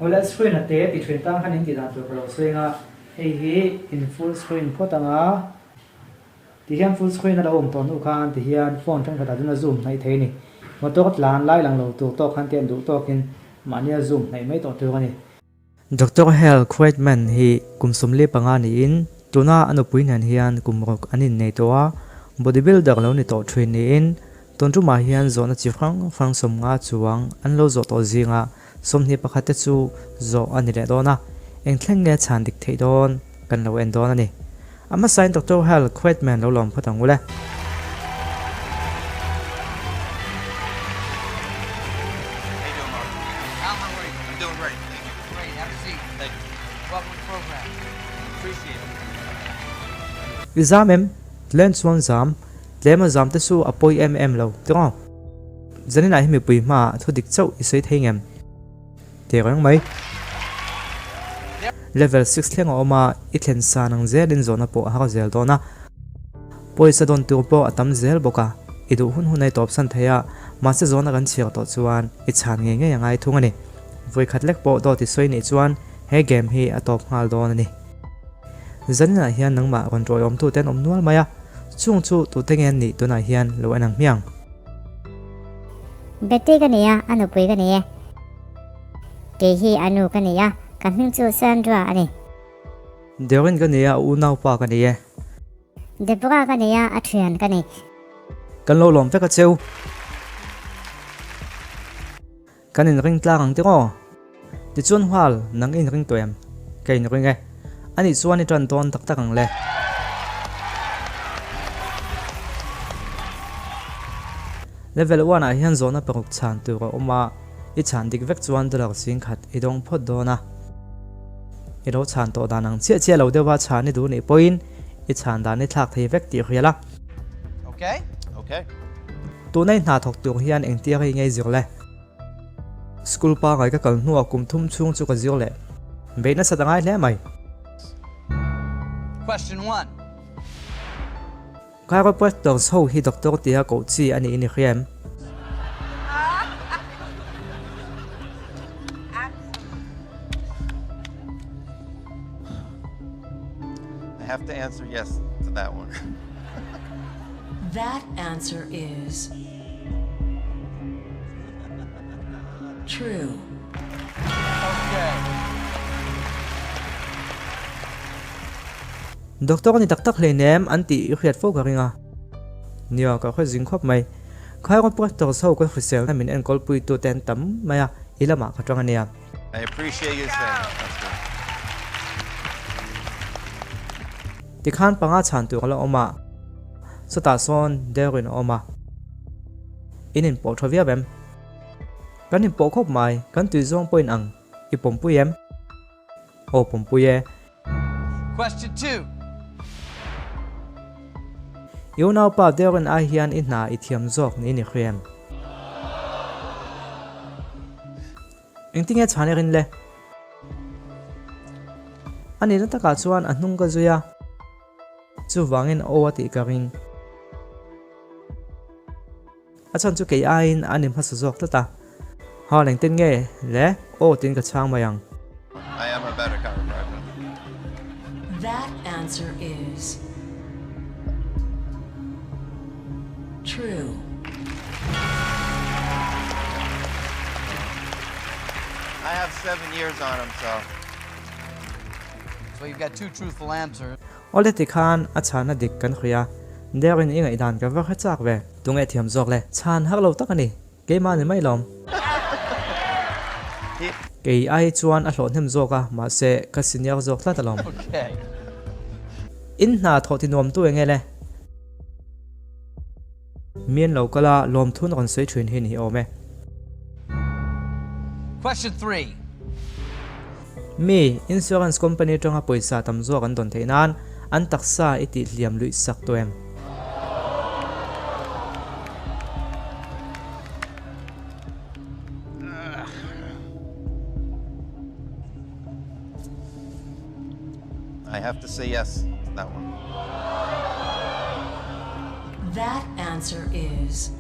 Awle screen a te ti thin tang khan in tih dan tur ka lo sawi anga hei hi in full screen phawt anga ti hian full screen a lo awm tawh hnu khan ti hian phone thenkhatah chuan a zoom hnaih thei a ni. Motor tlan lai lang lo tur tawk khan te an duh tawkin mahnia zoom hnaih mai tawh tur a ni. Doctor Hal Kreitman hi kum 45 niin tuna a nupui nen hian kum ruk an innei tawh a, bodybuilder lo ni tawh thin niin tun tumah hian zawhna chi hrang hrang 50 chuang an lo zawh tawh zinga 21 te chu zawh a ni leh dawn a, eng thleng nge chhan dik theih dawn kan lo en dawn a ni. A hmasain Doctor Hal Kreitman lo lawm phawt ang u le. I zam em? Tlem chuan zam. Tlem a zam te chu a pawi em em lo tiraw? Zaninah hi mipui hmaah thu dik chauh i sawi thei ngem? Teh reng mai. Level six thleng a awm a, i thlen san ang zelin zawhna pawh a har zel dawn a. Pawisa dawn tur pawh a tam zel bawk a, i duh hun hun a i tawpsan thei a, mahse zawhna kan chhiar tawh chuan i chhan ngei ngei a ngai thung a ni. Vawikhat lek pawh dawt i sawi nih chuan he game hi a tawp nghal dawn a ni. Zaninah hian nangmah rawn ṭawiawmtute an awm nual mai a, chung chu tute nge an nih tunah hian lo en ang hmiang. Betty ka ni a, a nupui ka ni e. Kei hi a nu ka ni a, ka hming chu Sandra a ni. Darren ka ni a, a unaupa ka ni e. Deborah ka ni a, a thian ka ni. Kan lo lawm vek a cheu. Kan inring tlang ang tiraw? Tichuan Hual, nang i inring tawh em? Ka inring e. Anih chuan i tan dawn tak tak ang le. Level one ah hian zawhna paruk chhan tur a awm a, i chhan dik vek chuan dollar 10,000 i dawng phawt dawn a. I lo chhan tawh dan ang chiah chiah lo deuha chhan i duh nih pawhin i chhan dan i thlak thei vek tih hrial a. Okay, okay. Tuna i hna thawk tur hian engtia rei ngei zir le? School pangai ka kal hnuah kum thum chhung chu ka zir leh. Beih nasat a ngai hle mai. Question one. Chiropractors ho hi doctor tia koh chi a nih i ni hria em? I have to answer yes to that one. That answer is true. Okay. Doctor ni tak tak hleinem an tih i hriat fo ka ring a. Nia, ka hre zing khawp mai. Chiropractors ho ka hriselna min enkawlpui tu te an tam mai a, i lamah ka tang a nia. I appreciate you saying that. That's good. Tikhan panga chhan tur a la awm a, chutah sawn Darren a awm a. In inpawh tha viau em? Kan inpawh khawp mai, kan tui zawng pawh in ang, i pawmpui em? Aw pawmpui e. Question 2. I unaupa Darren ai hian i hna i thiam zawk niin i hria em? Engtinge chhan i rin le? A nihna takah chuan a hnung ka zui a, chuvangin aw a tih ka ring. A chhan chu kei aiin a ni hmasa zawk tlat a. Hal engtin nge le? Aw tiin ka chhang mai ang. I am a better chiropractor. That answer is true. I have 7 years on him, so. So you've got two truthful answers. Awle tikhan a chhana dik kan hria. Derin i ngaihdan ka va hre chak ve. Tunge thiam zawk le. Chhan har lo tak a ni. Keimah ni mai lawm. Kei ai chuan a hlawh hnem zawk a, mahse ka senior zawk tlat alawm. In hna thawh ti nuam tu enge le? Mian lo kal a, lawmthun rawn sawi thin hi ni awm e. Question 3. Mi, insurance company atanga pawisa tam zawk an dawn theih nan an taksa i tih hliam luih sak tawh em? I have to say yes to that one. That answer is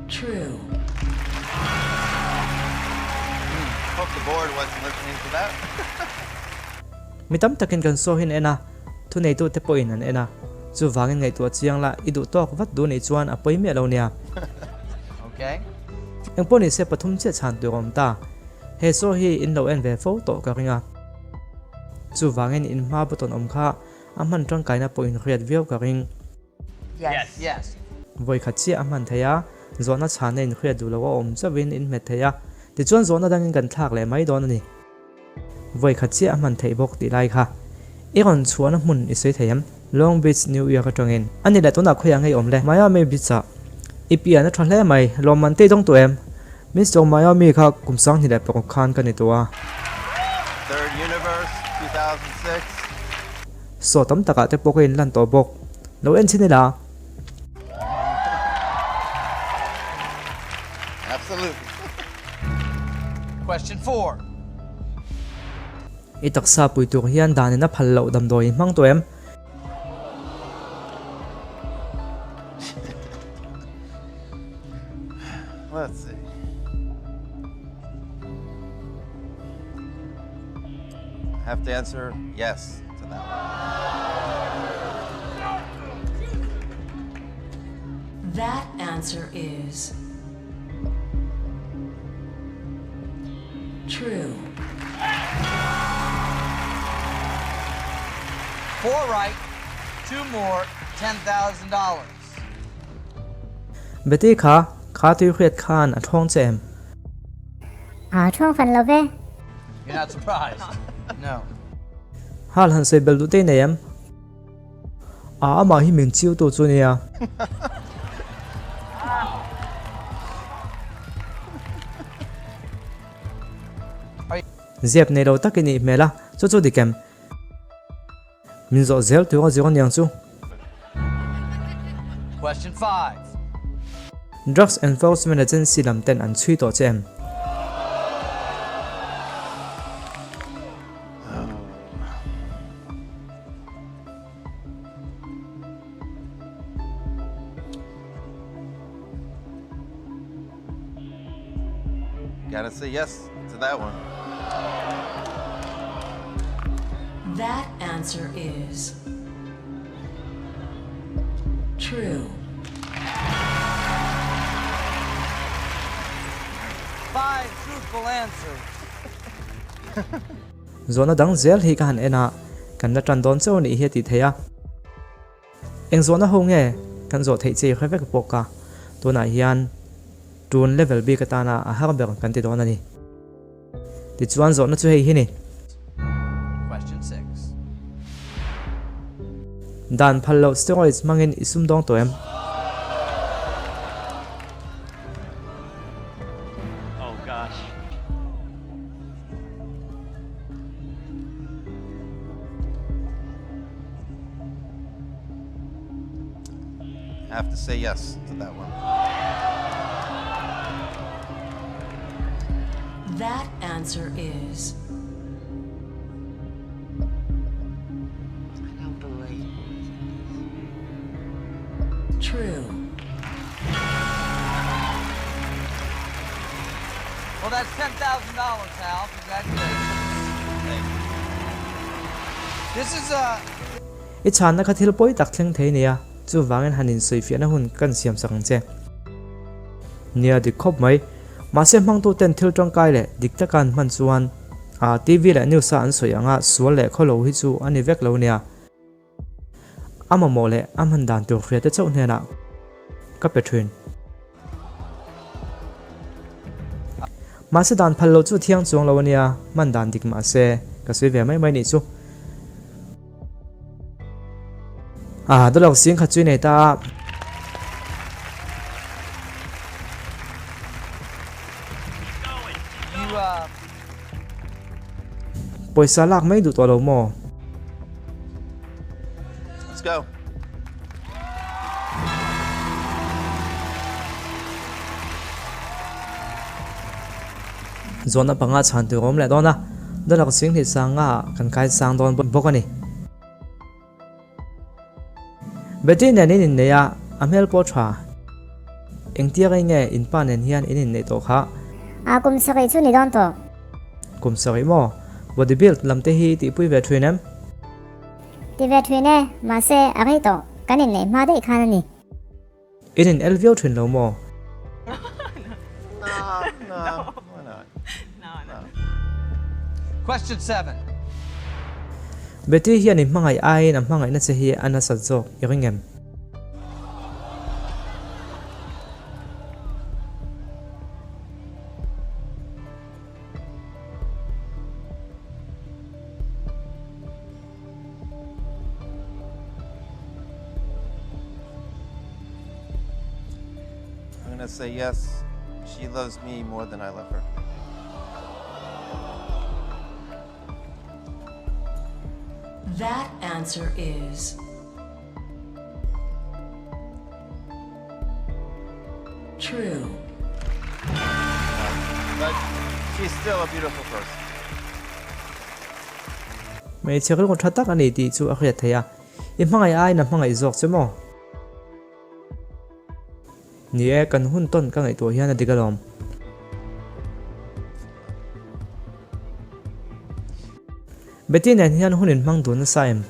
true. hope the board wasn't listening to that. Mi tam takin kan saw hi an en a, thuneitute pawhin an en a. Chuvangin ngaihtuah chiang la, i duh tawk vat duh nih chuan a pawi miah lo nia. Engpawh nise pathum chiah chhan tur a awm ta. He saw hi in lo en ve fo tawh ka ring a. Chuvangin in hma button awm kha a hman tangkaina pawh in hriat viau ka ring. Vawi khat chiah a hman thei a, zawhna chhanna in hriat duh lo a awm chauhin in hmet thei a, tichuan zawhna dangin kan thlak leh mai dawn a ni. Vawi khat chiah a hman theih bawk tih lai kha i rawn chhuahna hmun i sawi thei em? Long Beach, New York atangin. A ni leh tunah khawiah ngei awm le? Miami Beach ah. I pian a tha hle mai, lawmman te i dawng tawh em? Mister Miami kha kum 2006 khan ka ni tawh a. Third Universe, 2006. Saw tam takah te pawh ka inlan tawh bawk. Lo en chhin ila. Absolutely. Question 4. I taksa pui tur hian danin a phal loh damdawi i hmang tawh em? Let's see. I have to answer yes to that one. That answer is True. Four right, two more, $10,000. Betty kha, kha tui hriat khan a thawng che em? A thawng fan lo ve. You're not surprised? No. Hal han sawi bel duh te i nei em? A amah hi min chiu tu chu nia. Ziap nei lo tak i nih hmel a, chu chu dik em? Min zawh zel tur a zir aniang chu. Question 5. Drugs Enforcement Agency lam ten an chhui tawh che em? Gotta say yes to that one. That answer is true. Five truthful answers. Zawhna dang zel hi ka han en a, kan la tan dawn chauh a nih hi a tih theih a. Eng zawhna ho nge kan zawh theih che i hre vek bawk a, tunah hian tun level bik atana a har ber kan ti dawn a ni. Tichuan zawhna chu hei hi ni. Dan phal loh steroids hmangin i sumdawng tawh em? Have to say yes to that one. That answer is I don't believe True. Well, that's $10,000, Hal. Congratulations. Thank you. This is a I chhanna kha thil pawi tak thleng thei nia, chuvangin han insawifiahna hun kan siam sak ang che. Nia dik khawp mai. Mahse hmangtuten thil tangkai leh dik taka an hman chuan a TV leh news a an sawi anga sual leh khawlo hi chu a ni vek lo nia. A mamawh leh a hman dan tur hriate chauh hnenah ka pe thin. Mahse dan phal loh chu thiang chuang lo a nia, hman dan dik mahse ka sawi ve mai mai nih chu. Ah, dawlak zing khat chu i nei ta a. Pawisa lak mai duh tawh lo maw? Let's go. Zawhna panga chhan tur a awm leh dawn a, dollar 10,000 sanga kan kai sang dawn bawk a ni. Betty nen in inneih a, a hmel pawh tha. Engtiang ei nge in pa nen hian in inneih tawh kha? A kum sarih chu ni dawn tawh. Kum sarih maw? Body build lam te hi tihpui ve thin em? Ti ve thin e, mahse a rei tawh, kan inneih hma daih khan a ni. In in el viau thin lo maw? Question 7. Betty hian i hmangaih aiin a hmangaihna che hi a nasat zawk i ring em? I'm gonna say yes. She loves me more than I love her. That answer is true. But she's still a beautiful person. Hmeichhe rilru tha tak a ni tih chu a hriat theih a, i hmangaih aiin a hmangaih zawk che maw? Ni e, kan hun tawn ka ngaihtuah hian a dik alawm. Betty nen hian hun inhmang dun nasa em?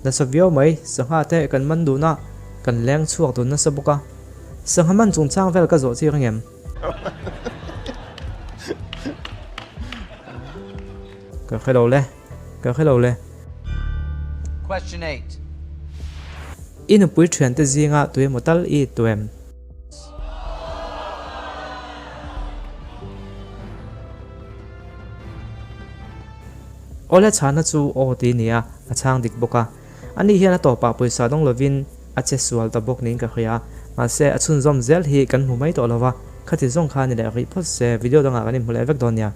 Nasa viau mai, sangha te kan man dun a, kan leng chhuak dun nasa bawk a. Sangha man chungchang vel ka zawh chik angem? Ka hre lo le, ka hre lo le. Question 8. I nupui thiante zinga tuemaw tal i tuem? Awle chhana chu aw ti nia, a chhang dik bawk a. Ani hian a tawpah pawisa dawng lovin a che sual ta bawk niin ka hria a, mahse a chhunzawm zel hi kan hmu mai tawh lo va, khati zawng kha ni leh rih phawt se video dangah kan inhmu leh vek dawn nia.